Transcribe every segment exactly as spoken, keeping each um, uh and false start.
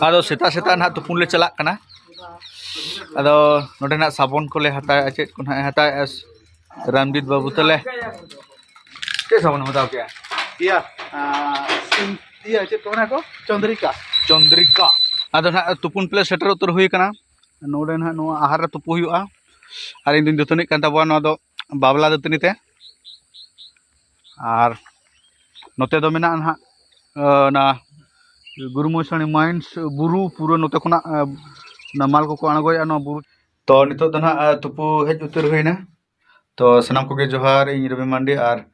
ᱟᱫᱚ ᱥᱮᱛᱟᱜ ᱥᱮᱛᱟᱜ ᱱᱟᱦᱟᱜ ᱛᱩᱯᱩᱱ ᱞᱮ ᱪᱟᱞᱟᱜ ᱠᱟᱱᱟ᱾ ᱟᱫᱚ ᱱᱚᱰᱮ ᱱᱟᱜ ᱥᱟᱵᱚᱱ ᱠᱚᱞᱮ ᱦᱟᱛᱟᱣᱮᱫᱼᱟ, ᱪᱮᱫ ᱠᱚ ᱱᱟᱦᱟᱜ ᱮ ᱦᱟᱛᱟᱣᱮᱫᱼᱟ ᱨᱟᱢᱡᱤᱛ ᱵᱟᱹᱵᱩ ᱛᱟᱞᱮ᱾ ᱪᱮᱫ ᱥᱟᱵᱚᱱ ᱮᱢ ᱦᱟᱛᱟᱣ ᱠᱮᱜᱼᱟ? ᱤᱭᱟᱹ, ᱟᱸ, ᱥᱤᱢ-, ᱤᱭᱟᱹ, ᱪᱮᱫ ᱠᱚ ᱢᱮᱱᱟ ᱠᱚ? ᱪᱚᱱᱫᱽᱨᱤᱠᱟ᱾ ᱪᱚᱱᱫᱽᱨᱤᱠᱟ᱾ ᱟᱫᱚ ᱱᱟᱦᱟᱜ ᱛᱩᱯᱩᱱ ᱯᱮᱞᱮ ᱥᱮᱴᱮᱨ ᱩᱛᱟᱹᱨ ᱦᱩᱭ ᱟᱠᱟᱱᱟ᱾ ᱱᱚᱰᱮ ᱱᱟᱦᱟᱜ ᱱᱚᱣᱟ ᱟᱦᱟᱨ ᱨᱮ ᱛᱩᱯᱩ ᱦᱩᱭᱩᱜᱼᱟ᱾ ᱟᱨ ᱤᱧ ᱫᱩᱧ ᱫᱟᱹᱛᱟᱹᱱᱤᱜ ᱠᱟᱱ ᱛᱟᱵᱚᱱᱟ ᱱᱚᱣᱟ ᱫᱚ ᱵᱟᱵᱞᱟ ᱫᱟᱹᱛᱟᱹᱱᱤ ᱛᱮ᱾ ᱟᱨ ᱱᱚᱛᱮ ᱫᱚ ᱢᱮᱱᱟᱜᱼᱟ ᱱᱟᱦᱟᱜ, ᱟᱸ, ᱚᱱᱟ ᱜᱩᱨᱩ ᱢᱚᱭᱥᱟᱬᱤ ᱢᱟᱭᱤᱱᱥ ᱵᱩᱨᱩ, ᱯᱩᱨᱟᱹ ᱱᱚᱛᱮ ᱠᱷᱚᱱᱟᱜ, ᱟᱸ, ᱚᱱᱟ ᱢᱟᱞ ᱠᱚᱠᱚ ᱟᱬᱜᱚᱭᱮᱫᱼᱟ ᱱᱚᱣᱟ ᱵᱩᱨᱩ᱾ ᱛᱚ, ᱱᱤᱛᱚᱜ ᱫᱚ ᱱᱟᱦᱟᱜ, ᱟᱸ, ᱛᱩᱯᱩ ᱦᱮᱡ ᱩᱛᱟᱹᱨ ᱦᱩᱭᱱᱟ᱾ ᱛᱚ, ᱥᱟᱱᱟᱢ ᱠᱚᱜᱮ ᱡᱚᱦᱟᱨ, ᱤᱧ ᱨᱚᱵᱤ ᱢᱟᱱᱰᱤ, ᱟᱨ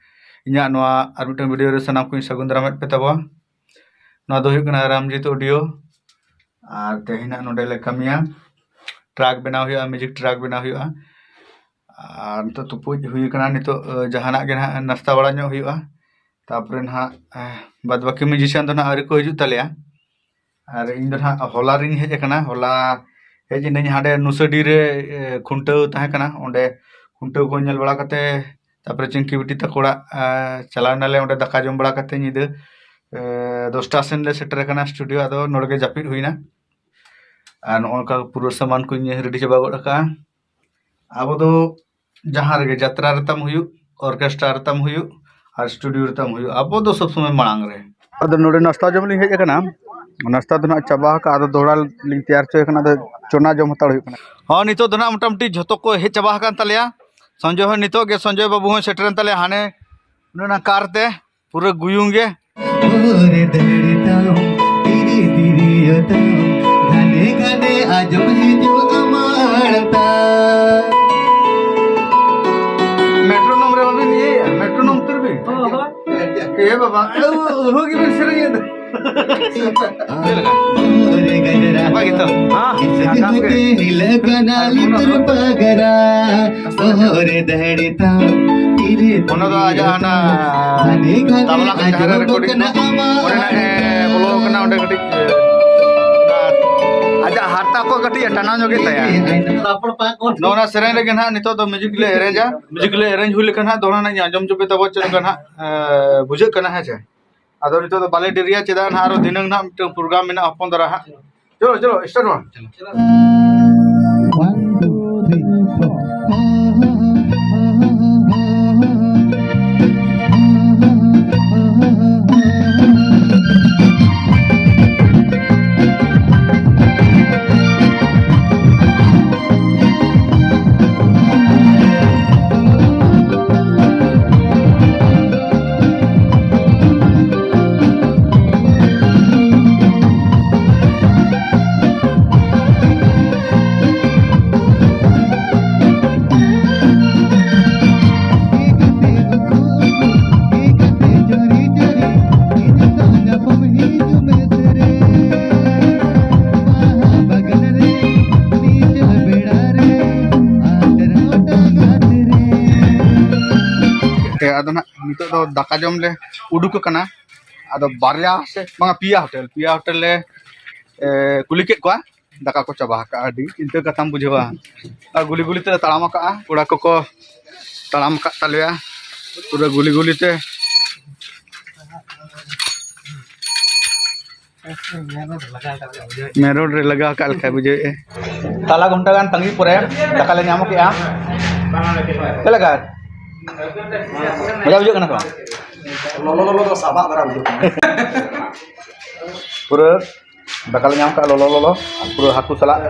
ᱤᱧᱟᱹᱜ ᱱᱚᱣᱟ ᱟᱨ ᱢᱤᱫᱴᱟᱝ ᱵᱷᱤᱰᱤᱭᱳ ᱨᱮ ᱥᱟᱱᱟᱢ ᱠᱚᱧ ᱥᱟᱹᱜᱩᱱ ᱫᱟᱨᱟᱢᱮᱫ ᱯᱮ ᱛᱟᱵᱚᱱᱟ᱾ ᱱᱚᱣᱟ ᱫᱚ ᱦᱩᱭᱩᱜ ᱠᱟᱱᱟ ᱨᱟᱢᱡᱤᱛ ᱚᱰᱤᱭᱳ, ᱟᱨ ᱛᱮᱦᱮᱧᱟᱜ ᱱᱚᱰᱮ ᱞᱮ ᱠᱟᱹᱢᱤᱭᱟ, ᱴᱨᱟᱠ ᱵᱮᱱᱟᱣ ᱦᱩᱭᱩᱜᱼᱟ, ᱢᱤᱣᱡᱤᱠ ᱴᱨᱟᱠ ᱵᱮᱱᱟᱣ ᱦᱩᱭᱩᱜᱼᱟ᱾ ᱟᱨ ᱱᱤᱛᱚᱜ ᱛᱩᱯᱩᱡ ᱦᱩᱭ ᱠᱟᱱᱟ, ᱱᱤᱛᱚᱜ, ᱟᱸ, ᱡᱟᱦᱟᱱᱟᱜ ᱜᱮ ᱱᱟᱦᱟᱜ ᱱᱟᱥᱛᱟ ᱵᱟᱲᱟ ᱧᱚᱜ ᱦᱩᱭᱩᱜᱼᱟ᱾ ᱛᱟᱯᱚᱨᱮ ᱱᱟᱦᱟᱜ, ᱟᱸ, ᱵᱟᱫ ᱵᱟᱹᱠᱤ ᱢᱤᱣᱡᱤᱥᱤᱭᱟᱱ ᱫᱚ ᱱᱟᱦᱟᱜ ᱟᱹᱣᱨᱤ ᱠᱚ ᱦᱤᱡᱩᱜ ᱛᱟᱞᱮᱭᱟ᱾ ᱟᱨ ᱤᱧ ᱫᱚ ᱱᱟᱦᱟᱜ ᱦᱚᱞᱟ ᱨᱤᱧ ᱦᱮᱡ ᱟᱠᱟᱱᱟ, ᱦᱚᱞᱟ ᱦᱮᱡ ᱮᱱᱟᱹᱧ ᱦᱟᱸᱰᱮ ᱱᱩᱥᱟᱹᱰᱤ ᱨᱮ, ᱮ, ᱠᱷᱩᱱᱴᱟᱹᱣ ᱛᱟᱦᱮᱸ ᱠᱟᱱᱟ, ᱚᱸᱰᱮ ᱠᱷᱩᱱᱴᱟᱹᱣ ᱠᱚ ᱧᱮᱞ ᱵᱟᱲᱟ ᱠᱟᱛᱮ, ᱛᱟᱯᱚᱨᱮ ᱪᱤᱝᱠᱤ ᱵᱤᱴᱤ ᱛᱟᱠᱚ ᱚᱲᱟᱜ, ᱮ, ᱪᱟᱞᱟᱣ ᱮᱱᱟᱞᱮ, ᱚᱸᱰᱮ ᱫᱟᱠᱟ ᱡᱚᱢ ᱵᱟᱲᱟ ᱠᱟᱛᱮ ᱧᱤᱫᱟᱹ, ᱮ, ᱫᱚᱥᱴᱟ ᱥᱮᱱ ᱞᱮ ᱥᱮᱴᱮᱨ ᱟᱠᱟᱱᱟ ᱥᱴᱩᱰᱤᱭᱳ, ᱟᱫᱚ ᱱᱚᱰᱮ ᱜᱮ ᱡᱟᱹᱯᱤᱫ ᱦᱩᱭᱱᱟ᱾ ᱟᱨ ᱱᱚᱜᱼᱚ ᱱᱚᱝᱠᱟ ᱯᱩᱨᱟᱹ ᱥᱟᱢᱟᱱ ᱠᱚᱧ ᱨᱮᱰᱤ ᱪᱟᱵᱟ ᱜᱚᱫ ᱟᱠᱟᱜᱼᱟ᱾ ᱟᱵᱚ ᱫᱚ ᱡᱟᱦᱟᱸ ᱨᱮᱜᱮ, ᱡᱟᱛᱨᱟ ᱨᱮᱛᱟᱢ ᱦᱩᱭᱩᱜ, ᱚᱨᱠᱮᱥᱴᱨᱟ ᱨᱮᱛᱟᱢ ᱦᱩᱭᱩᱜ, ᱟᱨ ᱥᱴᱩᱰᱤᱭᱳ ᱨᱮᱛᱟᱢ ᱦᱩᱭᱩᱜ, ᱟᱵᱚ ᱫᱚ ᱥᱚᱵ ᱥᱚᱢᱚᱭ ᱢᱟᱲᱟᱝ ᱨᱮ᱾ ᱟᱫᱚ ᱱᱚᱰᱮ ᱱᱟᱥᱛᱟ ᱡᱚᱢ ᱞᱤᱧ ᱦᱮᱡ ᱟᱠᱟᱱᱟ, ᱱᱟᱥᱛᱟ ᱫᱚ ᱱᱟᱦᱟᱜ ᱪᱟᱵᱟ ᱟᱠᱟᱫ, ᱟᱫᱚ ᱫᱚᱦᱲᱟ ᱞᱤᱧ ᱛᱮᱭᱟᱨ ᱦᱚᱪᱚᱭ ᱠᱟᱱᱟ, ᱟᱫᱚ ᱪᱚᱱᱟ ᱡᱚᱢ ᱦᱟᱛᱟᱲ ᱦᱩᱭᱩᱜ ᱠᱟᱱᱟ᱾ ᱦᱚᱸ, ᱱᱤᱛᱚᱜ ᱫᱚ ᱱᱟᱦᱟᱜ ᱢᱚᱴᱟᱢᱩᱴᱤ ᱡᱷᱚᱛᱚ ᱠᱚ ᱦᱮᱡ ᱪᱟᱵᱟ ᱟᱠᱟᱱ ᱛᱟᱞᱮᱭᱟ᱾ ᱥᱚᱧᱡᱚᱭ ᱦᱚᱸ ᱱᱤᱛᱚᱜ ᱜᱮ, ᱥᱚᱧᱡᱚᱭ ᱵᱟᱹᱵᱩ ᱦᱚᱸᱭ ᱥᱮᱴᱮᱨᱮᱱ ᱛᱟᱞᱮᱭᱟ ᱦᱟᱱᱮ ᱚᱱᱟ ᱠᱟᱨ ᱛᱮ᱾ ᱯᱩᱨᱟᱹ ᱜᱩᱭᱩᱝ ᱜᱮ᱾ ᱚᱨᱮ ᱫᱟᱹᱲᱤ ᱛᱟᱢ, ᱛᱤᱨᱤ ᱛᱤᱨᱤᱭᱳ ᱛᱟᱢ, ᱜᱷᱟᱱᱮ ᱜᱷᱟᱱᱮ ᱟᱸᱡᱚᱢ ᱦᱤᱡᱩᱜ ᱟᱢᱟᱜ ᱟᱲᱟᱝ ᱛᱟᱢ᱾ ᱢᱮᱴᱨᱳᱱᱳᱢ ᱨᱮ ᱵᱟᱵᱤᱱ ᱤᱭᱟᱹᱭᱟ? ᱢᱮᱴᱨᱳᱱᱳᱢ ᱩᱛᱟᱹᱨ ᱵᱤᱱ᱾ ᱦᱚᱸ, ᱦᱚᱸ᱾ ᱮ ᱵᱟᱵᱟ, ᱚᱦᱚ ᱜᱮᱵᱤᱱ ᱥᱮᱨᱮᱧ ᱮᱫᱟ᱾ ᱚᱨᱮ ᱜᱟᱡᱽᱨᱟ, ᱱᱟᱯᱟᱭ ᱜᱮᱛᱚ? ᱦᱮᱸ, ᱦᱤᱥᱟᱹ ᱦᱮᱸ, ᱠᱟᱱ ᱜᱮ᱾ ᱦᱤᱞᱟᱹᱜ ᱠᱟᱱᱟ ᱞᱤᱛᱩᱨ ᱯᱟᱜᱽᱨᱟ᱾ ᱚᱦᱚᱨᱮ ᱫᱟᱹᱲᱤ ᱛᱟᱢ, ᱛᱤᱨᱮ ᱚᱱᱟ ᱫᱚ ᱟᱡᱟᱜ ᱦᱟᱱᱟ ᱜᱷᱟᱱᱮ ᱜᱷᱟᱱᱮ ᱛᱟᱵᱞᱟ ᱠᱚ ᱡᱟᱦᱟᱸ ᱨᱮ ᱟᱸᱡᱚᱢᱚᱜ ᱨᱮᱠᱚᱨᱰᱤᱝ ᱠᱟᱱᱟ ᱟᱢᱟᱜ ᱚᱸᱰᱮ ᱱᱟᱜ ᱮ ᱵᱚᱞᱚ ᱠᱟᱱᱟ, ᱚᱸᱰᱮ ᱠᱟᱹᱴᱤᱡ, ᱮ, ᱚᱱᱟ ᱟᱡᱟᱜ ᱦᱟᱨᱛᱟ ᱠᱚ ᱠᱟᱹᱴᱤᱡ ᱮ ᱴᱟᱱᱟᱣ ᱧᱚᱜ ᱜᱮ ᱛᱟᱭᱟ᱾ ᱱᱚᱣᱟ ᱥᱮᱨᱮᱧ ᱨᱮᱜᱮ ᱱᱟᱦᱟᱜ ᱱᱤᱛᱚᱜ ᱫᱚ ᱢᱤᱭᱩᱡᱤᱠ ᱞᱮ ᱮᱨᱮᱧᱡᱟ᱾ ᱢᱤᱭᱩᱡᱤᱠ ᱞᱮ ᱮᱨᱮᱧᱡᱽ ᱦᱩᱭ ᱞᱮᱠᱷᱟᱱ ᱦᱟᱸᱜ ᱫᱚᱦᱲᱟ ᱱᱟᱜ ᱟᱸᱡᱚᱢ ᱪᱚᱯᱮ ᱛᱟᱵᱚ ᱪᱮᱫ ᱞᱮᱠᱟ ᱱᱟᱦᱟᱜ, ᱮ, ᱵᱩᱡᱷᱟᱹᱜ ᱠᱟᱱᱟ, ᱦᱮᱸ ᱪᱮ? ᱟᱫᱚ ᱱᱤᱛᱚᱜ ᱫᱚ ᱵᱟᱞᱮ ᱰᱮᱨᱤᱭᱟ, ᱪᱮᱫᱟᱜ ᱱᱟᱦᱟᱜ ᱟᱨᱚ ᱫᱷᱤᱱᱟᱹᱝ ᱱᱟᱦᱟᱜ ᱢᱤᱫᱴᱟᱝ ᱯᱨᱳᱜᱨᱟᱢ ᱢᱮᱱᱟᱜᱼᱟ ᱦᱚᱯᱚᱱ ᱫᱷᱟᱨᱟ ᱦᱟᱸᱜ᱾ ᱪᱚᱞᱚ, ᱪᱚᱞᱚ, start ᱢᱟ᱾ One, two, three, four. ᱟᱫᱚ ᱱᱟᱜ ᱱᱤᱛᱚᱜ ᱫᱚ ᱫᱟᱠᱟ ᱡᱚᱢ ᱞᱮ ᱩᱰᱩᱠ ᱟᱠᱟᱱᱟ᱾ ᱟᱫᱚ ᱵᱟᱨᱭᱟ ᱥᱮ ᱵᱟᱝᱟ, ᱯᱮᱭᱟ ᱦᱳᱴᱮᱞ, ᱯᱮᱭᱟ ᱦᱳᱴᱮᱞ ᱞᱮ, ᱮ, ᱠᱩᱞᱤ ᱠᱮᱫ ᱠᱚᱣᱟ᱾ ᱫᱟᱠᱟ ᱠᱚ ᱪᱟᱵᱟ ᱟᱠᱟᱜᱼᱟ, ᱟᱹᱰᱤ ᱪᱤᱱᱛᱟᱹ ᱠᱟᱛᱷᱟᱢ ᱵᱩᱡᱷᱟᱹᱣᱟ᱾ ᱟᱨ ᱜᱩᱞᱤ ᱜᱩᱞᱤ ᱛᱮᱞᱮ ᱛᱟᱲᱟᱢ ᱟᱠᱟᱜᱼᱟ, ᱠᱚᱲᱟ ᱠᱚᱠᱚ ᱛᱟᱲᱟᱢ ᱟᱠᱟᱫ ᱛᱟᱞᱮᱭᱟ ᱯᱩᱨᱟᱹ ᱜᱩᱞᱤ ᱜᱩᱞᱤ ᱛᱮ᱾ ᱢᱮᱱ ᱨᱳᱰ ᱨᱮ ᱞᱟᱜᱟᱣ ᱟᱠᱟᱫ ᱞᱮᱠᱟᱭ ᱵᱩᱡᱷᱟᱹᱣᱮᱫᱼᱟ᱾ ᱛᱟᱞᱟ ᱜᱷᱚᱱᱴᱟ ᱜᱟᱱ ᱛᱟᱺᱜᱤ ᱯᱚᱨᱮ ᱫᱟᱠᱟ ᱞᱮ ᱧᱟᱢ ᱠᱮᱜᱼᱟ᱾ ᱪᱮᱫ ᱞᱮᱠᱟ? ᱢᱚᱡᱟ ᱵᱩᱡᱷᱟᱹᱜ ᱠᱟᱱᱟ ᱥᱮ ᱵᱟᱝ? ᱞᱚᱞᱚ ᱞᱚᱞᱚ ᱫᱚ ᱥᱟᱵᱟᱜ ᱫᱷᱟᱨᱟ ᱵᱩᱡᱷᱟᱹᱜ ᱠᱟᱱᱟ᱾ ᱯᱩᱨᱟᱹ ᱫᱟᱠᱟ ᱞᱮ ᱧᱟᱢ ᱠᱟᱜᱼᱟ ᱞᱚᱞᱚ ᱞᱚᱞᱚ, ᱯᱩᱨᱟᱹ ᱦᱟᱹᱠᱩ ᱥᱟᱞᱟᱜ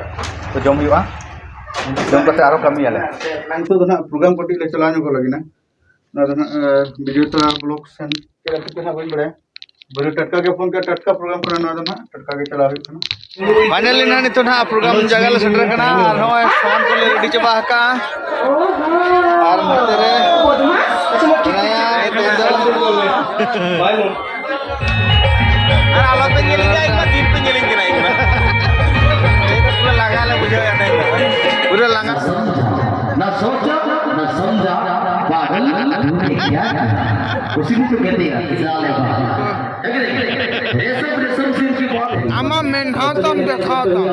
ᱛᱚ ᱡᱚᱢ ᱦᱩᱭᱩᱜᱼᱟ᱾ ᱡᱚᱢ ᱠᱟᱛᱮ ᱟᱨᱦᱚᱸ ᱠᱟᱹᱢᱤᱭᱟᱞᱮ᱾ ᱱᱤᱛᱚᱜ ᱫᱚ ᱱᱟᱦᱟᱜ ᱯᱨᱳᱜᱨᱟᱢ ᱠᱟᱹᱴᱤᱡ ᱞᱮ ᱪᱟᱞᱟᱣ ᱧᱚᱜᱚᱜ ᱞᱟᱹᱜᱤᱫ ᱱᱟ᱾ ᱱᱚᱣᱟ ᱫᱚ ᱱᱟᱦᱟᱜ, ᱮ, ᱵᱷᱤᱰᱤᱭᱳ ᱛᱟᱞᱟ ᱵᱞᱚᱜ ᱥᱮᱱ ᱪᱮᱫ ᱟᱯᱮ ᱯᱮ ᱱᱟᱦᱟᱜ ᱵᱟᱹᱧ ᱵᱟᱲᱟᱭᱟ᱾ ᱵᱷᱤᱰᱤᱭᱳ ᱴᱟᱴᱠᱟ ᱜᱮ ᱯᱷᱳᱱ ᱠᱮᱫᱟ, ᱴᱟᱴᱠᱟ ᱯᱨᱳᱜᱨᱟᱢ ᱠᱟᱱᱟ ᱱᱚᱣᱟ ᱫᱚ ᱱᱟᱦᱟᱜ, ᱴᱟᱴᱠᱟ ᱜᱮ ᱪᱟᱞᱟᱣ ᱦᱩᱭᱩᱜ ᱠᱟᱱᱟ᱾ ᱯᱷᱟᱭᱱᱟᱞᱤ ᱱᱟᱦᱟᱜ ᱱᱤᱛᱚᱜ ᱱᱟᱦᱟᱜ ᱯᱨᱳᱜᱨᱟᱢ ᱡᱟᱭᱜᱟ ᱞᱮ ᱥᱮᱴᱮᱨ ᱠᱟᱱᱟ ᱟᱨ ᱱᱚᱜᱼᱚᱭ ᱥᱟᱢᱟᱱ ᱠᱚᱞᱮ ᱨᱮᱰᱤ ᱪᱟᱵᱟ ᱟᱠᱟᱜᱼᱟ᱾ ᱟᱨ ᱱᱚᱛᱮ ᱨᱮ ᱢᱮᱱᱟᱭᱟ ᱛᱮᱦᱮᱧ ᱫᱚ ᱟᱨ ᱟᱞᱚᱯᱮ ᱧᱮᱞᱤᱧᱟ, ᱤᱧ ᱢᱟ ᱫᱤᱱ ᱯᱮ ᱧᱮᱞᱤᱧ ᱠᱟᱱᱟ, ᱤᱧ ᱢᱟ᱾ ᱛᱮᱦᱮᱧ ᱫᱚ ᱯᱩᱨᱟᱹ ᱞᱟᱸᱜᱟ ᱞᱮ ᱵᱩᱡᱷᱟᱹᱣᱮᱫᱼᱟ, ᱛᱮᱦᱮᱧ ᱫᱚ ᱯᱩᱨᱟᱹ ᱞᱟᱸᱜᱟ᱾ ना सोचो, ना समझा, पागल, तूने क्या किया? उसी को कहते हैं, जालिम। ᱟᱢᱟᱜ ᱢᱮᱫᱦᱟ ᱛᱟᱢ ᱫᱮᱠᱷᱟᱣ ᱛᱟᱢ᱾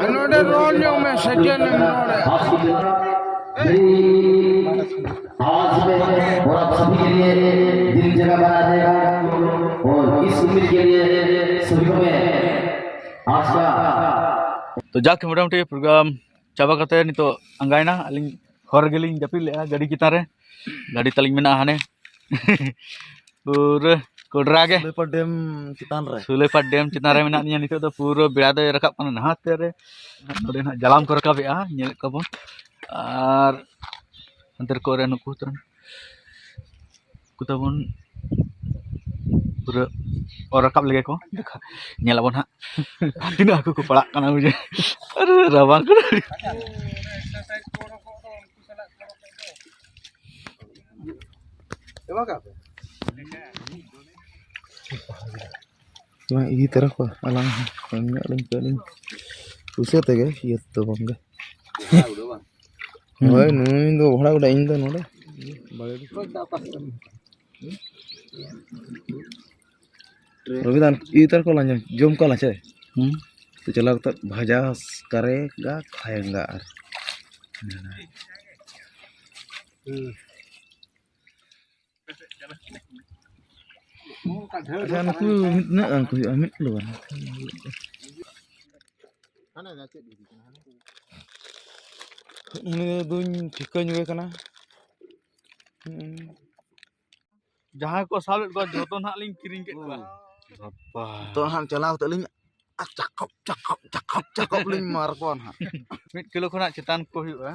ᱟᱨ ᱱᱚᱰᱮ ᱨᱚᱲ ᱧᱚᱜ ᱢᱮ, ᱥᱮ ᱪᱮᱫ ᱮᱢ ᱨᱚᱲᱮᱫ? आज में और आप सभी के लिए दिल जगह बना देगा और इस उम्मीद के लिए सभी को मैं आज का ᱛᱚ ᱡᱟᱠ, ᱢᱚᱴᱟᱢᱩᱴᱤ ᱯᱨᱳᱜᱨᱟᱢ ᱪᱟᱵᱟ ᱠᱟᱛᱮ ᱱᱤᱛᱚᱜ ᱟᱸᱜᱟᱭᱱᱟ᱾ ᱟᱹᱞᱤᱧ ᱦᱚᱨ ᱨᱮᱜᱮᱞᱤᱧ ᱡᱟᱹᱯᱤᱫ ᱞᱮᱜᱼᱟ, ᱜᱟᱹᱰᱤ ᱪᱮᱛᱟᱱ ᱨᱮ᱾ ᱜᱟᱹᱰᱤ ᱛᱟᱹᱞᱤᱧ ᱢᱮᱱᱟᱜᱼᱟ ᱦᱟᱱᱮ ᱯᱩᱨᱟᱹ ᱠᱚᱰᱨᱟ ᱜᱮ᱾ ᱥᱩᱞᱮᱯᱟᱲ ᱰᱮᱢ ᱪᱮᱛᱟᱱ ᱨᱮ᱾ ᱥᱩᱞᱮᱯᱟᱲ ᱰᱮᱢ ᱪᱮᱛᱟᱱ ᱨᱮ ᱢᱮᱱᱟᱜ ᱞᱤᱧᱟ ᱱᱤᱛᱚᱜ ᱫᱚ᱾ ᱯᱩᱨᱟᱹ ᱵᱮᱲᱟ ᱫᱚᱭ ᱨᱟᱠᱟᱵ ᱠᱟᱱᱟ ᱱᱟᱦᱟᱜ ᱛᱮ ᱨᱮ᱾ ᱱᱚᱰᱮ ᱱᱟᱦᱟᱜ ᱡᱟᱞᱟᱢ ᱠᱚ ᱨᱟᱠᱟᱵᱮᱜᱼᱟ, ᱧᱮᱞᱮᱫ ᱠᱚᱣᱟ ᱵᱚᱱ᱾ ᱟᱨ ᱦᱟᱱᱛᱮ ᱨᱮᱠᱚ ᱨᱮ ᱱᱩᱠᱩ ᱛᱟᱹᱞᱤᱧ᱾ ᱩᱱᱠᱩ ᱛᱟᱵᱚᱱ ᱯᱩᱨᱟᱹ ᱚᱨ ᱨᱟᱠᱟᱵ ᱞᱮᱜᱮ ᱠᱚ᱾ ᱧᱮᱞ ᱟᱵᱚᱱ ᱦᱟᱸᱜ ᱛᱤᱱᱟᱹᱜ ᱦᱟᱹᱠᱩ ᱠᱚ ᱯᱟᱲᱟᱜ ᱠᱟᱱᱟ᱾ ᱵᱩᱡᱷᱟᱹᱣ, ᱟᱨᱮ ᱨᱟᱵᱟᱝ ᱠᱟᱱᱟ᱾ ᱵᱟᱝ, ᱤᱫᱤ ᱛᱚᱨᱟ ᱠᱚᱣᱟ ᱟᱞᱟᱝ ᱦᱚᱸ᱾ ᱠᱚᱢ ᱧᱚᱜ ᱞᱤᱧ ᱠᱚᱭᱚᱜ ᱞᱤᱧ᱾ ᱯᱩᱭᱥᱟᱹ ᱛᱮᱜᱮ, ᱤᱭᱟᱹ ᱛᱮᱫᱚ ᱵᱟᱝᱜᱮ᱾ ᱦᱩᱸ᱾ ᱦᱳᱭ, ᱱᱩᱭ ᱫᱚ ᱵᱷᱟᱲᱟ ᱜᱚᱰᱟ, ᱤᱧ ᱫᱚ ᱱᱚᱰᱮ᱾ ᱵᱟᱲᱮ ᱨᱮ᱾ ᱨᱚᱵᱤᱫᱟᱱ, ᱤᱭᱟᱹ ᱛᱚᱨᱟ ᱠᱚ ᱞᱟᱝ ᱡᱚᱢ, ᱡᱚᱢ ᱠᱚᱣᱟ ᱞᱟᱝ ᱥᱮ? ᱦᱩᱸ᱾ ᱛᱚ ᱪᱟᱞᱟᱣ ᱠᱟᱛᱮ ᱵᱷᱟᱡᱟ ᱠᱟᱨᱮᱜᱟ, ᱠᱷᱟᱭᱮᱜᱟ ᱟᱨ᱾ ᱦᱩᱸ᱾ ᱟᱪᱪᱷᱟ, ᱱᱩᱠᱩ ᱢᱤᱫ, ᱛᱤᱱᱟᱹᱜ ᱜᱟᱱ ᱠᱚ ᱦᱩᱭᱩᱜᱼᱟ? ᱢᱤᱫ ᱠᱤᱞᱳ ᱜᱟᱱ᱾ ᱩᱱᱤ ᱫᱩᱧ ᱴᱷᱤᱠᱟᱹ ᱧᱚᱜᱮ ᱠᱟᱱᱟ᱾ ᱦᱩᱸ᱾ ᱡᱟᱦᱟᱸᱭ ᱠᱚ ᱥᱟᱵ ᱞᱮᱫ ᱠᱚᱣᱟ, ᱡᱚᱛᱚ ᱱᱟᱦᱟᱜ ᱞᱤᱧ ᱠᱤᱨᱤᱧ ᱠᱮᱫ ᱠᱚᱣᱟ᱾ ᱵᱟᱵᱟ᱾ ᱛᱚ ᱦᱟᱸᱜ ᱪᱟᱞᱟᱣ ᱠᱟᱛᱮ ᱞᱤᱧ ᱟᱨ ᱪᱟᱠᱚᱵ, ᱪᱟᱠᱚᱵ, ᱪᱟᱠᱚᱵ, ᱪᱟᱠᱚᱵ ᱞᱤᱧ ᱢᱟᱨ ᱠᱚᱣᱟ ᱱᱟᱦᱟᱜ᱾ ᱢᱤᱫ ᱠᱤᱞᱳ ᱠᱷᱚᱱᱟᱜ ᱪᱮᱛᱟᱱ ᱠᱚ ᱦᱩᱭᱩᱜᱼᱟ᱾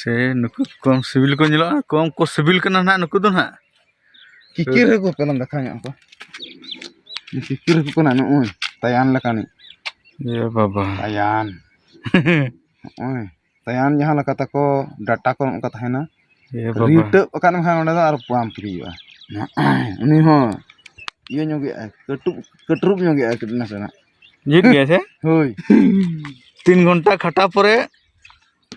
ᱥᱮ ᱱᱩᱠᱩ ᱠᱚᱢ ᱥᱤᱵᱤᱞ ᱠᱚ ᱧᱮᱞᱚᱜᱼᱟ, ᱠᱚᱢ ᱠᱚ ᱥᱤᱵᱤᱞ ᱠᱟᱱᱟ ᱱᱟᱦᱟᱜ ᱱᱩᱠᱩ ᱫᱚ ᱱᱟᱦᱟᱜ᱾ ᱠᱤᱠᱤᱨ ᱦᱟᱹᱠᱩ ᱯᱮ ᱞᱟᱝ ᱫᱮᱠᱷᱟᱣ ᱧᱚᱜ ᱠᱚᱣᱟ᱾ ᱠᱤᱠᱤᱨ ᱦᱟᱹᱠᱩ ᱠᱟᱱᱟ ᱱᱩᱜᱼᱩᱭ, ᱛᱟᱭᱟᱱ ᱞᱮᱠᱟᱱᱤᱡ᱾ ᱮ ᱵᱟᱵᱟ᱾ ᱛᱟᱭᱟᱱ᱾ ᱱᱚᱜᱼᱚᱭ᱾ ᱛᱟᱭᱟᱱ ᱡᱟᱦᱟᱸ ᱞᱮᱠᱟ ᱛᱟᱠᱚ, ᱰᱟᱴᱟ ᱠᱚ ᱱᱚᱝᱠᱟ ᱛᱟᱦᱮᱱᱟ᱾ ᱮ ᱵᱟᱵᱟ᱾ ᱨᱤᱴᱟᱹᱜ ᱟᱠᱟᱱ ᱠᱷᱟᱱ ᱚᱸᱰᱮ ᱫᱚ ᱟᱨ ᱵᱟᱢ ᱯᱷᱨᱤᱭᱚᱜᱼᱟ᱾ ᱩᱱᱤ ᱦᱚᱸ ᱤᱭᱟᱹ ᱧᱚᱜ ᱜᱮᱭᱟᱭ, ᱠᱟᱹᱴᱩᱵ, ᱠᱟᱹᱴᱨᱩᱵ ᱧᱚᱜ ᱜᱮᱭᱟᱭ ᱠᱟᱹᱴᱤᱡ ᱱᱟᱥᱮᱱᱟᱜ᱾ ᱡᱤᱛ ᱜᱮᱭᱟᱭ ᱥᱮ? ᱦᱳᱭ᱾ ᱛᱤᱱ ᱜᱷᱚᱱᱴᱟ ᱠᱷᱟᱴᱟ ᱯᱚᱨᱮ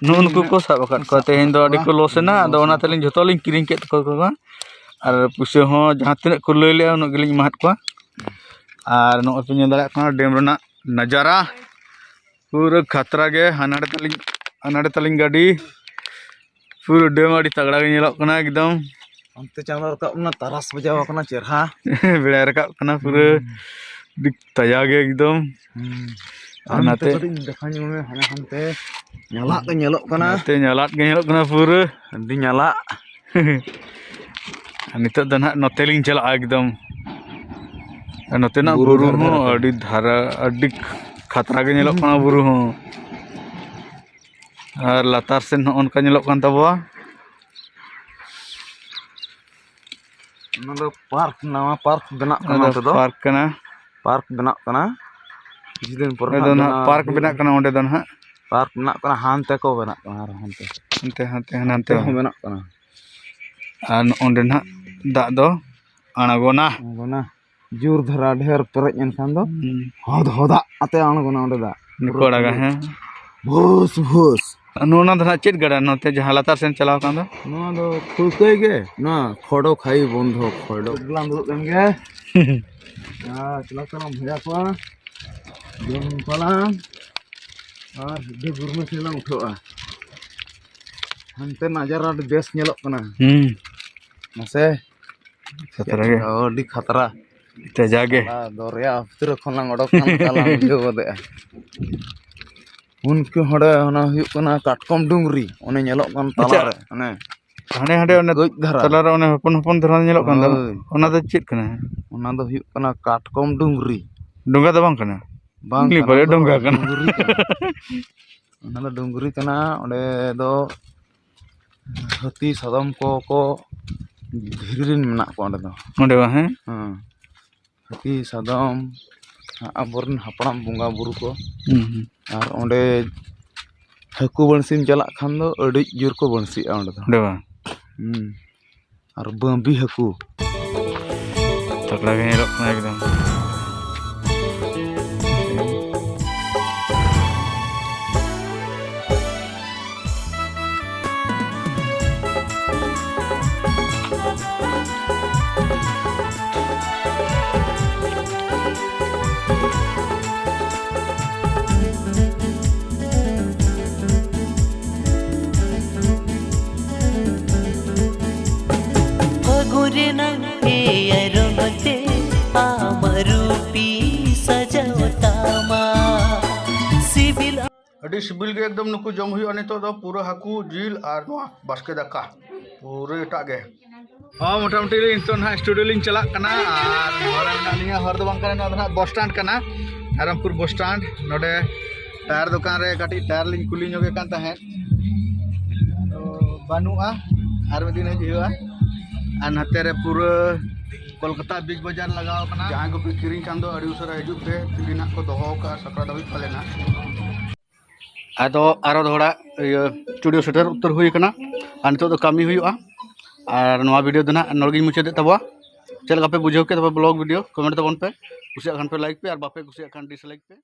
ᱱᱩᱜᱼᱩ ᱱᱩᱠᱩ ᱠᱚ ᱥᱟᱵ ᱟᱠᱟᱫ ᱠᱚᱣᱟ᱾ ᱛᱮᱦᱮᱧ ᱫᱚ ᱟᱹᱰᱤ ᱠᱚ ᱞᱚᱥ ᱮᱱᱟ, ᱟᱫᱚ ᱚᱱᱟ ᱛᱮᱞᱤᱧ ᱡᱷᱚᱛᱚ ᱞᱤᱧ ᱠᱤᱨᱤᱧ ᱠᱮᱫ ᱛᱟᱠᱚᱣᱟ᱾ ᱟᱨ ᱯᱩᱭᱥᱟᱹ ᱦᱚᱸ ᱡᱟᱦᱟᱸ ᱛᱤᱱᱟᱹᱜ ᱠᱚ ᱞᱟᱹᱭ ᱞᱮᱜᱼᱟ, ᱩᱱᱟᱹᱜ ᱜᱮᱞᱤᱧ ᱮᱢᱟᱦᱟᱫ ᱠᱚᱣᱟ᱾ ᱟᱨ ᱱᱚᱜᱼᱚᱭ ᱯᱮ ᱧᱮᱞ ᱫᱟᱲᱮᱭᱟᱜ ᱠᱟᱱᱟ ᱰᱮᱢ ᱨᱮᱱᱟᱜ ᱱᱟᱡᱟᱨᱟ, ᱯᱩᱨᱟᱹ ᱠᱷᱟᱛᱨᱟ ᱜᱮ᱾ ᱦᱟᱱᱟ ᱟᱲᱮ ᱛᱟᱹᱞᱤᱧ, ᱦᱟᱱᱟ ᱟᱲᱮ ᱛᱟᱹᱞᱤᱧ ᱜᱟᱹᱰᱤ, ᱯᱩᱨᱟᱹ ᱰᱮᱢ ᱟᱹᱰᱤ ᱛᱟᱜᱲᱟ ᱜᱮ ᱧᱮᱞᱚᱜ ᱠᱟᱱᱟ ᱮᱠᱫᱚᱢ᱾ ᱚᱱᱛᱮ ᱪᱟᱸᱫᱚ ᱨᱟᱠᱟᱵ ᱮᱱᱟ, ᱛᱟᱨᱟᱥ ᱵᱟᱡᱟᱣ ᱟᱠᱟᱱᱟ ᱪᱮᱨᱦᱟ᱾ ᱵᱮᱲᱟᱭ ᱨᱟᱠᱟᱵ ᱠᱟᱱᱟ ᱯᱩᱨᱟᱹ᱾ ᱦᱩᱸ᱾ ᱟᱹᱰᱤ ᱛᱟᱭᱟ ᱜᱮ ᱮᱠᱫᱚᱢ᱾ ᱦᱩᱸ᱾ ᱟᱨ ᱟᱨ ᱱᱟᱛᱮ ᱱᱟᱛᱮ ᱠᱟᱹᱴᱤᱡ ᱫᱮᱠᱷᱟ ᱧᱚᱜ ᱢᱮ, ᱦᱟᱱᱮ ᱦᱟᱱᱛᱮ ᱧᱟᱞᱟᱜ ᱜᱮ ᱧᱮᱞᱚᱜ ᱠᱟᱱᱟ᱾ ᱱᱟᱛᱮ ᱧᱟᱞᱟᱫ ᱜᱮ ᱧᱮᱞᱚᱜ ᱠᱟᱱᱟ ᱯᱩᱨᱟᱹ᱾ ᱟᱹᱰᱤ ᱧᱟᱞᱟᱜ᱾ ᱟᱨ ᱱᱤᱛᱚᱜ ᱫᱚ ᱱᱟᱦᱟᱜ ᱱᱚᱛᱮ ᱞᱤᱧ ᱪᱟᱞᱟᱜᱼᱟ ᱮᱠᱫᱚᱢ᱾ ᱟᱨ ᱱᱚᱛᱮᱱᱟᱜ ᱵᱩᱨᱩ ᱵᱩᱨᱩ ᱫᱷᱟᱨᱮ ᱦᱚᱸ ᱫᱷᱟᱨᱮ ᱛᱮ᱾ ᱟᱹᱰᱤ ᱫᱷᱟᱨᱟ, ᱟᱹᱰᱤ ᱠᱷᱟᱛᱨᱟ ᱜᱮ ᱧᱮᱞᱚᱜ ᱠᱟᱱᱟ ᱵᱩᱨᱩ ᱦᱚᱸ᱾ ᱟᱨ ᱞᱟᱛᱟᱨ ᱥᱮᱱ ᱱᱚᱜᱼᱚ ᱱᱚᱝᱠᱟ ᱧᱮᱞᱚᱜ ᱠᱟᱱ ᱛᱟᱵᱚᱣᱟ᱾ ᱚᱱᱟ ᱫᱚ ᱯᱟᱨᱠ, ᱱᱟᱣᱟ ᱯᱟᱨᱠ ᱵᱮᱱᱟᱜ ᱠᱟᱱᱟ ᱚᱱᱟ ᱫᱚ ᱱᱚᱛᱮ ᱫᱚ᱾ ᱯᱟᱨᱠ ᱠᱟᱱᱟ᱾ ᱯᱟᱨᱠ ᱵᱮᱱᱟᱜ ᱠᱟᱱᱟ᱾ ᱠᱤᱪᱷᱩ ᱫᱤᱱ ᱯᱚᱨ ᱚᱸᱰᱮ ᱫᱚ ᱦᱟᱸᱜ ᱱᱟᱦᱟᱜ ᱵᱮᱱᱟᱣ ᱯᱟᱨᱠ ᱦᱩᱭᱩᱜᱼᱟ᱾ ᱵᱮᱱᱟᱜ ᱠᱟᱱᱟ ᱚᱸᱰᱮ ᱫᱚ ᱱᱟᱦᱟᱜ᱾ ᱯᱟᱨᱠ ᱵᱮᱱᱟᱜ ᱠᱟᱱᱟ, ᱦᱟᱱᱛᱮ ᱠᱚ ᱵᱮᱱᱟᱜ ᱠᱟᱱᱟ ᱟᱨᱦᱚᱸ ᱦᱟᱱᱛᱮ᱾ ᱦᱟᱱᱛᱮ, ᱦᱟᱱᱛᱮ, ᱦᱟᱱᱛᱮ ᱦᱟᱱᱛᱮ ᱦᱚᱸ ᱦᱚᱸ᱾ ᱵᱮᱱᱟᱜ ᱠᱟᱱᱟ᱾ ᱟᱨ ᱱᱚᱜᱼᱚᱸᱰᱮ ᱱᱟᱦᱟᱜ ᱫᱟᱜ ᱫᱚ ᱟᱬᱜᱚᱱᱟ᱾ ᱟᱬᱜᱚᱱᱟ᱾ ᱡᱳᱨ ᱫᱷᱟᱨᱟ ᱰᱷᱮᱨ ᱯᱮᱨᱮᱡ ᱮᱱᱠᱷᱟᱱ ᱫᱚ ᱦᱩᱸ᱾ ᱦᱚᱫ ᱦᱚᱫᱟᱜ ᱟᱛᱮ ᱟᱬᱜᱚᱱᱟ ᱚᱸᱰᱮ ᱫᱟᱜ᱾ ᱱᱤᱠᱚ ᱟᱲᱟᱜᱟ, ᱦᱮᱸ᱾ ᱵᱷᱩᱥ, ᱵᱷᱩᱥ᱾ ᱱᱚᱜᱼᱚ ᱱᱚᱣᱟ ᱫᱚ ᱱᱟᱦᱟᱜ ᱪᱮᱫ ᱜᱟᱰᱟ ᱱᱚᱛᱮ ᱡᱟᱦᱟᱸ ᱞᱟᱛᱟᱨ ᱥᱮᱱ ᱪᱟᱞᱟᱣ ᱟᱠᱟᱱ ᱫᱚ? ᱱᱚᱣᱟ ᱫᱚ ᱴᱷᱟᱹᱣᱠᱟᱹᱭ ᱜᱮ, ᱱᱚᱣᱟ ᱠᱷᱚᱰᱚ ᱠᱷᱟᱭᱤ ᱵᱚᱱᱫᱷᱚ ᱠᱷᱚᱰᱚ᱾ ᱜᱮᱞᱟᱝ ᱫᱩᱲᱩᱵ ᱞᱮᱱ ᱜᱮ᱾ ᱟᱨ ᱪᱟᱞᱟᱜ ᱠᱟᱱᱟ ᱵᱷᱮᱡᱟ ᱠᱚᱣᱟ᱾ ᱡᱚᱢ ᱯᱟᱞᱟᱝ᱾ ᱟᱨ ᱥᱤᱫᱷᱟᱹ ᱵᱩᱨᱩ ᱥᱮᱫ ᱞᱟᱝ ᱩᱴᱷᱟᱹᱜᱼᱟ᱾ ᱦᱟᱱᱛᱮ ᱱᱟᱡᱟᱨᱟ ᱟᱹᱰᱤ ᱵᱮᱥ ᱧᱮᱞᱚᱜ ᱠᱟᱱᱟ᱾ ᱦᱩᱸ᱾ ᱢᱟᱥᱮ᱾ ᱠᱷᱟᱛᱨᱟ ᱜᱮ᱾ ᱟᱹᱰᱤ ᱠᱷᱟᱛᱨᱟ᱾ ᱛᱮ ᱡᱟᱜᱮ᱾ ᱥᱟᱞᱟ ᱫᱚᱨᱭᱟ ᱵᱷᱤᱛᱨᱤ ᱠᱷᱚᱱ ᱞᱟᱝ ᱚᱰᱚᱠ ᱠᱟᱱ ᱞᱮᱠᱟ ᱞᱟᱝ ᱵᱩᱡᱷᱟᱹᱣ ᱜᱚᱫᱮᱜᱼᱟ᱾ ᱩᱱᱠᱩ ᱦᱚᱲ ᱚᱱᱟ ᱦᱩᱭᱩᱜ ᱠᱟᱱᱟ ᱠᱟᱴᱠᱚᱢ ᱰᱩᱝᱨᱤ, ᱚᱱᱮ ᱧᱮᱞᱚᱜ ᱠᱟᱱ ᱟᱪᱪᱷᱟ᱾ ᱛᱟᱞᱟᱨᱮ, ᱚᱱᱮ ᱦᱟᱸᱰᱮ ᱦᱟᱸᱰᱮ ᱚᱱᱮ ᱠᱟᱹᱡ ᱫᱷᱟᱨᱟ᱾ ᱛᱟᱞᱟᱨᱮ ᱚᱱᱮ ᱦᱚᱯᱚᱱ ᱦᱚᱯᱚᱱ ᱫᱷᱟᱨᱟ ᱧᱮᱞᱚᱜ ᱠᱟᱱ ᱫᱚ, ᱦᱳᱭ᱾ ᱚᱱᱟ ᱫᱚ ᱪᱮᱫ ᱠᱟᱱᱟ? ᱚᱱᱟ ᱫᱚ ᱦᱩᱭᱩᱜ ᱠᱟᱱᱟ ᱠᱟᱴᱠᱚᱢ ᱰᱩᱝᱨᱤ᱾ ᱰᱚᱸᱜᱟ ᱫᱚ ᱵᱟᱝ ᱠᱟᱱᱟ? ᱵᱟᱝ ᱤᱧ ᱠᱟᱱᱟ, ᱵᱟᱲᱟᱭᱟ ᱚᱱᱟ ᱫᱚ ᱰᱚᱸᱜᱟ ᱠᱟᱱᱟ᱾ ᱰᱩᱝᱨᱤ ᱠᱟᱱᱟ᱾ ᱚᱱᱟ ᱫᱚ ᱰᱩᱝᱨᱤ ᱠᱟᱱᱟ, ᱚᱸᱰᱮ ᱫᱚ ᱦᱟᱹᱛᱤ ᱥᱟᱫᱚᱢ ᱠᱚᱠᱚ ᱫᱷᱤᱨᱤ ᱨᱮᱱ ᱢᱮᱱᱟᱜ ᱠᱚᱣᱟ ᱚᱸᱰᱮ ᱫᱚ᱾ ᱚᱸᱰᱮ ᱵᱟᱝ, ᱦᱮᱸ? ᱦᱮᱸ᱾ ᱦᱟᱹᱛᱤ ᱥᱟᱫᱚᱢ, ᱟᱵᱚᱨᱮᱱ ᱦᱟᱯᱲᱟᱢ ᱵᱚᱸᱜᱟ ᱵᱩᱨᱩ ᱠᱚ᱾ ᱦᱩᱸ, ᱦᱩᱸ᱾ ᱟᱨ ᱚᱸᱰᱮ ᱦᱟᱹᱠᱩ ᱵᱟᱹᱬᱥᱤᱢ ᱪᱟᱞᱟᱜ ᱠᱷᱟᱱ ᱫᱚ ᱟᱹᱰᱤ ᱡᱳᱨ ᱠᱚ ᱵᱟᱹᱬᱥᱤᱜᱼᱟ ᱚᱸᱰᱮ ᱫᱚ᱾ ᱚᱸᱰᱮ ᱵᱟᱝ? ᱦᱩᱸ᱾ ᱟᱨ ᱵᱟᱹᱢᱵᱤ ᱦᱟᱹᱠᱩ᱾ ᱛᱟᱜᱲᱟ ᱜᱮ ᱧᱮᱞᱚᱜ ᱠᱟᱱᱟ ᱮᱠᱫᱚᱢ᱾ ᱨᱮᱱᱟᱝ ᱮᱭᱟᱭ ᱨᱚᱝ ᱛᱮ ᱟᱢᱟᱜ ᱨᱩᱯᱤ ᱥᱟᱡᱟᱣ ᱛᱟᱢᱟ᱾ ᱥᱤᱵᱤᱞ ᱟᱹᱰᱤ ᱥᱤᱵᱤᱞ ᱜᱮ ᱮᱠᱫᱚᱢ ᱱᱩᱠᱩ ᱡᱚᱢ ᱦᱩᱭᱩᱜᱼᱟ ᱱᱤᱛᱚᱜ ᱫᱚ ᱯᱩᱨᱟᱹ ᱦᱟᱹᱠᱩ ᱡᱤᱞ ᱟᱨ ᱱᱚᱣᱟ ᱵᱟᱥᱠᱮ ᱫᱟᱠᱟ ᱯᱩᱨᱟᱹ ᱮᱴᱟᱜ ᱜᱮ᱾ ᱦᱚᱸ, ᱢᱚᱴᱟᱢᱩᱴᱤ ᱱᱤᱛᱚᱜ ᱱᱟᱦᱟᱜ ᱥᱴᱩᱰᱤᱭᱳ ᱞᱤᱧ ᱪᱟᱞᱟᱜ ᱠᱟᱱᱟ ᱟᱨ ᱱᱚᱣᱟ ᱨᱮ ᱢᱮᱱᱟᱜ ᱞᱤᱧᱟ, ᱦᱚᱨ ᱫᱚ ᱵᱟᱝ ᱠᱟᱱᱟ, ᱱᱚᱣᱟ ᱫᱚ ᱱᱟᱦᱟᱜ ᱵᱚᱥ ᱥᱴᱮᱱᱰ ᱠᱟᱱᱟ, ᱨᱟᱭᱨᱚᱝᱯᱩᱨ ᱵᱚᱥ ᱥᱴᱮᱱᱰ᱾ ᱱᱚᱰᱮ ᱴᱟᱭᱟᱨ ᱫᱚᱠᱟᱱ ᱨᱮ ᱠᱟᱹᱴᱤᱡ ᱴᱟᱭᱟᱨ ᱞᱤᱧ ᱠᱩᱞᱤ ᱧᱚᱜᱮᱫ ᱠᱟᱱ ᱛᱟᱦᱮᱸᱫ, ᱛᱚ ᱵᱟᱹᱱᱩᱜᱼᱟ, ᱟᱨ ᱢᱤᱫ ᱫᱤᱱ ᱦᱮᱡ ᱦᱩᱭᱩᱜᱼᱟ᱾ ᱟᱨ ᱱᱚᱛᱮ ᱨᱮ ᱯᱩᱨᱟᱹ ᱠᱳᱞᱠᱟᱛᱟ ᱵᱤᱜᱽ ᱵᱟᱡᱟᱨ ᱞᱟᱜᱟᱣ ᱠᱟᱱᱟ᱾ ᱡᱟᱦᱟᱸᱭ ᱠᱚᱯᱮ ᱠᱤᱨᱤᱧ ᱠᱷᱟᱱ ᱫᱚ ᱟᱹᱰᱤ ᱩᱥᱟᱹᱨᱟ ᱦᱤᱡᱩᱜ ᱯᱮ, ᱛᱤᱨᱤ ᱱᱟᱜ ᱠᱚ ᱫᱚᱦᱚ ᱟᱠᱟᱫᱼᱟ ᱥᱟᱠᱨᱟᱛ ᱫᱷᱟᱹᱵᱤᱡ ᱯᱟᱞᱮᱱᱟ᱾ ᱟᱫᱚ ᱟᱨᱚ ᱫᱚᱦᱲᱟ ᱤᱭᱟᱹ ᱥᱴᱩᱰᱤᱭᱳ ᱥᱮᱴᱮᱨ ᱩᱛᱟᱹᱨ ᱦᱩᱭ ᱟᱠᱟᱱᱟ᱾ ᱟᱨ ᱱᱤᱛᱚᱜ ᱫᱚ ᱠᱟᱹᱢᱤ ᱦᱩᱭᱩᱜᱼᱟ᱾ ᱟᱨ ᱱᱚᱣᱟ ᱵᱷᱤᱰᱤᱭᱳ ᱫᱚ ᱱᱟᱦᱟᱜ ᱱᱚᱰᱮ ᱜᱤᱧ ᱢᱩᱪᱟᱹᱫᱮᱫ ᱛᱟᱵᱚᱣᱟ᱾ ᱪᱮᱫ ᱞᱮᱠᱟ ᱯᱮ ᱵᱩᱡᱷᱟᱹᱣ ᱠᱮᱫ ᱛᱟᱵᱚᱣᱟ ᱵᱞᱚᱜ ᱵᱷᱤᱰᱤᱭᱳ, ᱠᱚᱢᱮᱱᱴ ᱛᱟᱵᱚᱱ ᱯᱮ᱾ ᱠᱩᱥᱤᱭᱟᱜ ᱠᱷᱟᱱ ᱯᱮ ᱞᱟᱭᱤᱠ ᱯᱮ, ᱟᱨ ᱵᱟᱯᱮ ᱠᱩᱥᱤᱭᱟᱜ ᱠᱷᱟᱱ ᱰᱤᱥᱞᱟᱭᱤᱠ ᱯᱮ᱾